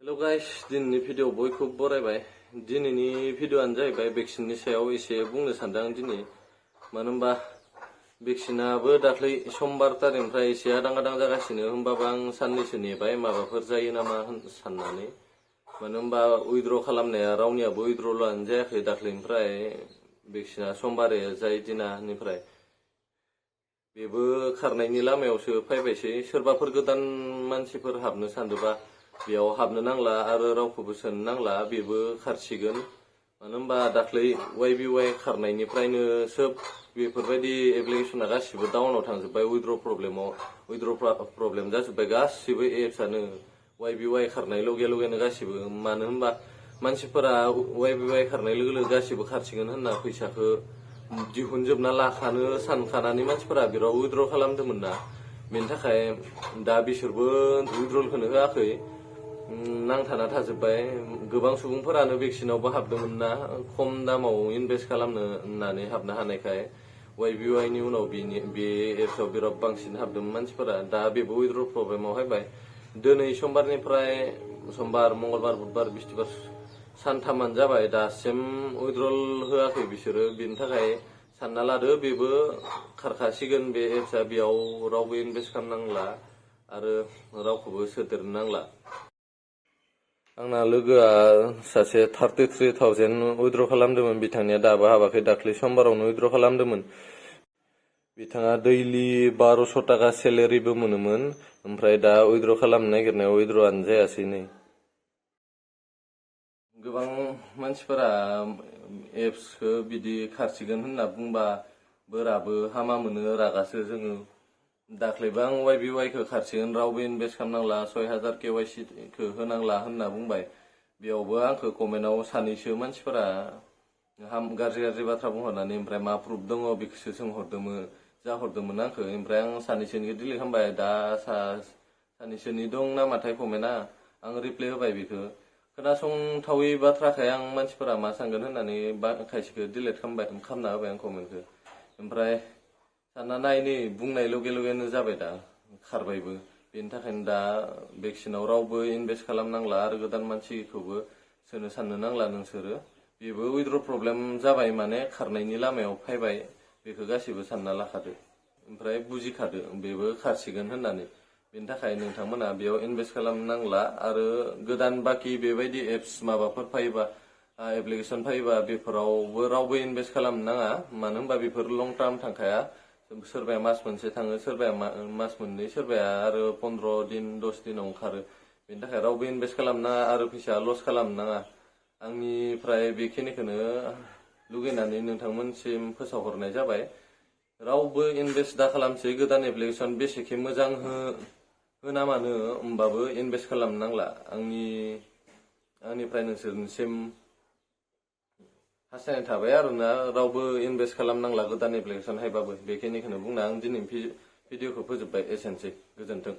Hello guys, दिनैनि video बयखौबो बरायबाय। दिनैनि भिडिअआनो जाहैबाय भेक्सिननि सायाव एसे बुंनो सानदों आं दिनै। मानो होनबा भेक्सिनाबो दाख्लै समबार तारिखनिफ्राय एसे आदां आदां जागासिनो, होमबाबो आं साननैसो नेबाय माबाफोर जायो नामा साननानै। मानो होनबा उइद्र खालामनाया रावनियाबो उइद्रलानो जायाखै दाख्लैनिफ्राय। भेक्सिना समबारै जाय दिनानिफ्राय बेबो खारनायनि लामायावसो फैबायसै। सोरबाफोर गोदान मानसिफोर हाबनो सानदोंबा बेयाव हाबनो नांला आरो रावखौबो सोनो नांला, बेबो खारसिगोन। मानो होनबा दाख्लै YBY खारनायनिफ्रायनो सोब बेफोरबायदि एप्लिकेसना गासिबो डाउनाव थांजोब्बाय। उइद्र प्रब्लेम जाजोब्बाय गासिबो एप्सआनो। YBY खारनाय लगे लगेनो गासिबो। मानो होनबा मानसिफोरा YBY खारनाय लोगो लोगो गासिबो खारसिगोन होनना फैसाखौ दिहुनजोबना लाखानो सानखानानै मानसिफोरा बिराद उइद्र खालामदोंमोन ना। बेनि थाखाय दा बिसोरबो उइद्रलखौनो होआखै, नांथाना थाजोब्बाय। गोबां सुबुंफोरानो भेक्सिनावबो हाबदोंमोन ना, खम दामाव इनभेस्ट खालामनो होननानै हाबनो हानायखाय YBY नि उनाव बे एप्सआव बिराद बांसिन हाबदोंमोन मानसिफोरा। दा बेबो उइद्र प्रब्लेमाव फैबाय। दिनै समबारनिफ्राय समबार, मंगलबार, बुधबार, बिस्थिबार सानथामानो जाबाय, दासिम उइद्रल होआखै बिसोरो। बेनि थाखाय सानना लादो बेबो खारखासिगोन बे एप्सआ। बेयाव रावबो इनभेस्ट खालामनांला आरो रावखौबो सोदेरनो नांला। आंना लोगोआ सासे 33,000 उइद्र खालामदोंमोन, बिथांनिया दाबो हाबाखै। दाख्लै समबारावनो उइद्र खालामदोंमोन। बिथाङा दैलि 1200 थाखा सेलेरिबो मोनोमोन, ओमफ्राय दा उइद्र खालामनो नागिरनायाव उइद्रआनो जायासै नै। गोबां मानसिफोरा एप्सखौ बिदि खारसिगोन होनना बुंबा बोराबो हामा मोनो, रागासो जोङो। दाख्लैबो आं YBY खारसिगोन, रावबो इनभेस्ट खालामनांला, 6000 KYC होनांला होनना बुंबाय। बेयावबो आंखौ कमेन्टआव सानैसो मानसिफोरा गाज्रि बाथ्रा बुंहरनानै ओमफ्राय मा प्रुफ दङ बेखौसो जाहरदोंमोन आंखौ। ओमफ्राय आं सानैसोनिखौ डिलिट खालामबाय। दा सानैसोनि दं नामाथाय कमेन्टआ, आं रिप्लाय होबाय बेखौ। खोनासंथावै बाथ्राखाय आं मानसिफोरा मा सानगोन होननानै खायसेखौ डिलिट खालामना होबाय आं कमेन्टखौ। ओमफ्राय सानना नाय, नै बुंनाय लगे लगेनो जाबाय, दा खारबायबो। बेनि थाखायनो दा भेक्सिनाव रावबो इनभेस्ट खालामनांला आरो गोदान मानसिखौबो सोनो साननो नांला नोंसोरो। बेबो उइद्र प्रब्लेम जाबाय, माने खारनायनि लामायाव फैबाय। बेखौ गासिबो सानना लाखादो, ओमफ्राय बुजिखादो बेबो खारसिगोन होननानै। बेनि थाखाय नोंथांमोना बेयाव इनभेस्ट खालामनांला। आरो गोदान बाखि बेबायदि एप्स माबाफोर फैबा, एप्लिकेसन फैबा बेफोरावबो रावबो इनभेस्ट खालामनो नाङा। मानो होनबा बेफोर लं टार्म थांखाया। सोरबाया मास मोनसे थाङो, सोरबाया मास मोननै, सोरबाया आरो 15 दिन 10 दिनाव ओंखारो। बेनि थाखाय रावबो इनभेस्ट खालामनो नाङा आरो फैसा लस खालामनो नाङा। आंनिफ्राय बेखिनिखौनो लुगैनानै नोंथांमोनसिम फोसावहरनाय जाबाय। रावबो इनभेस्ट दा खालामसै। गोदान एप्लिकेसन बेसेखि मोजां होना मानो, होमबाबो इनभेस्ट खालामनो नांला। आंनिफ्राय नोंसोरनिसिम हास्थायनाय थाबाय आरोना, रावबो इनभेस्ट खालामनांला गोदान एप्लिकेसन हायबाबो। बेखिनिखौनो बुंना आं दिनै भिडिअखौ फोजोबबाय। एसेनोसै, गोजोन्थों।